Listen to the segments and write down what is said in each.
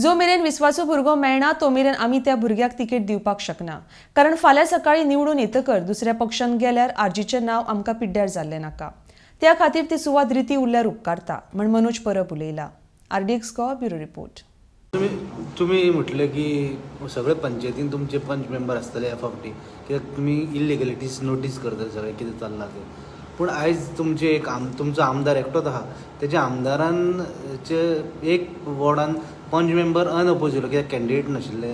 जो मेरेन विस्वासू भुरगो मेळना तो मेरेन आमी त्या भुरग्याक तिकेट दिवपाक शकना, कारण फाल्यां सकाळीं निवडून येतकर दुसऱ्या पक्षान गेल्यार आरजीचें नांव आमकां पिड्ड्यार जाल्लें नाका. त्या खातीर ती सुवात रिती उरल्यार उपकारता म्हण मनोज परब उलयला. RDX Goa, bureau report. तुमी तुमी म्हटलें की सगळे पंचायतीन तुमचे पंच मेंबर आसतले ह्या फावटी, कित्याक तुमी इलिगलिटीज नोटीस करतले सगळें कितें चल्लां तें. पूण आयज तुमचे एक तुमचो आमदार एकटोच आहा, तेच्या आमदारान चे एक वॉर्डान पंच मेंबर अनअपोज येयलो कित्याक कॅन्डिडेट नाशिल्ले.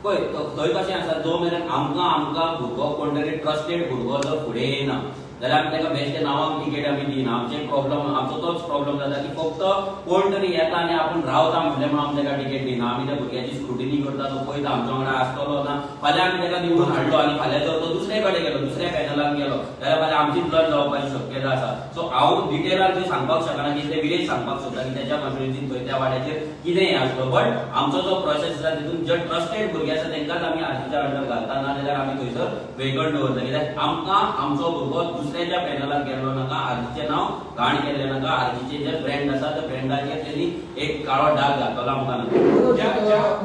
पळय, थंय कशें आसा, जो मेरेन आमकां आमकां भुरगो कोण तरी ट्रस्टेड भुरगो जर फुडें येयना जाल्यार आमी ताका बेश्टे नांवांक तिकेट आमी दिना. आमचे प्रॉब्लम, आमचो तोच प्रॉब्लम जाता की फक्त कोण तरी येता आनी आपूण रावता म्हणलें म्हणून आमी ताका तिकेट दिना. आमी त्या भुरग्याची स्क्रुटिनी करता, तो पळयता आमच्या वांगडा आसतलो ना. फाल्यां आमी ताका निवडून हाडलो आनी फाल्यां जर तो दुसरे कडेन गेलो, दुसऱ्या पॅनलान गेलो जाल्यार फाल्यां आमचीच लज जावपाची शक्यता आसा. सो हांव डिटेलान थंय सांगपाक शकना की ते विलेज सांगपाक सोदता की त्याच्या कॉन्स्टिट्युन्सीन थंय त्या वाड्याचेर कितें हें आसलो, बट आमचो जो प्रोसेस आसा तितून जे ट्रस्टेड भुरगे आसा तांकांच आमी आरजीच्या अंडर घालता, ना जाल्यार आमी थंयसर वेगळ दवरता, कित्याक आमकां आमचो भुरगो दुसऱ्याच्या पॅनलाक गेल्लो नाका, आरजीचें नांव घाण केल्लें नाका. आरजीचे जे ब्रँड आसा त्या ब्रँडाचेर तेणी एक काळो डाग घातलो आमकां नाका. मनोज,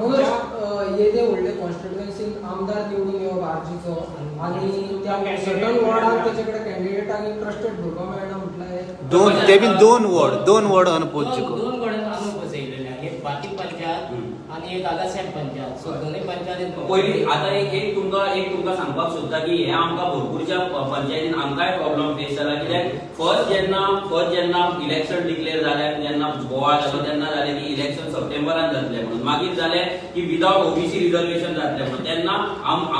मनोज, येदे व्हडले कॉन्स्टिट्युएन्सीन आमदार निवडून येवप आरजीचो आनी त्या सर्टन वॉर्डान तेचे कडेन कॅन्डिडेट आनी ट्रस्टेड भुरगो मेळना म्हटल्यार हे दोन, ते बी दोन वॉर्ड, दोन वॉर्ड अनअपोज जिखो. दोन कडेन अनअपोज येयलेले, एक बाकी पंचायत आनी एक आगासाहेब पंचायत. सो दोनूय पंचायतीन पयली आता एक एक तुमकां सांगपाक सोदता की हे आमकां भरपूरच्या पंचायतीन आमकांय प्रॉब्लम फेस जाला, कित्याक फर्स्ट जेन्ना इलेक्शन डिक्लेअर जालें आनी जेन्ना बोवाळ जालो तेन्ना जालें की इलेक्शन सप्टेंबरान जातलें म्हणून. मागीर जालें की विदाउट ओबीसी रिजर्वेशन जातलें म्हणून. तेन्ना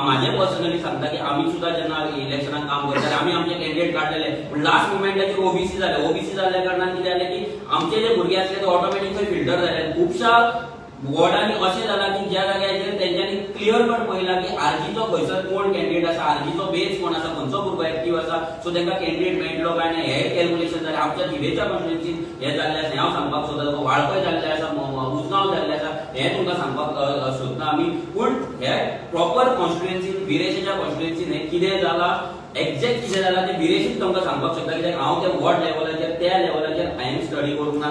म्हाजें पर्सनली सांगता की आमी सुद्दां जेन्ना इलेक्शनाक काम करताले, आमी आमचे कॅन्डिडेट काडलेले, पूण लास्ट मुमेंटाचेर ओबीसी जाले. ओबीसी जाल्ल्या कारणान कितें जालें की आमचे जे भुरगे आसले ते ऑटोमॅटीक थंय फिल्टर जाले. खुबश्या वॉर्डांनी अशें जालां की ज्या जाग्याचेर तेंच्यांनी क्लियर कट पळयलां की आरजीचो खंयसर कोण कॅन्डिडेट आसा, आरजीचो बेस कोण आसा, खंयचो भुरगो एक्टीव आसा, सो तांकां कॅन्डिडेट मेळटलो काय ना हे कॅल्क्युलेशन जालें. आमच्या थिवेच्या कॉन्स्टिट्युन्सीन हें जाल्लें आसा हें हांव सांगपाक सोदता. वाळपय जाल्लें आसा, उजगांव जाल्लें आसा हें तुमकां सांगपाक सोदता आमी. पूण हे प्रॉपर कॉन्स्टिट्युन्सीन, विरेशाच्या कॉन्स्टिट्युन्सीन हें कितें जालां, एक्झॅक्ट कितें जालां तें विरेशूच तुमकां सांगपाक शकता, कित्याक हांव त्या वॉर्ड लेवलाचेर, त्या लेवलाचेर हांवें स्टडी करूंक ना.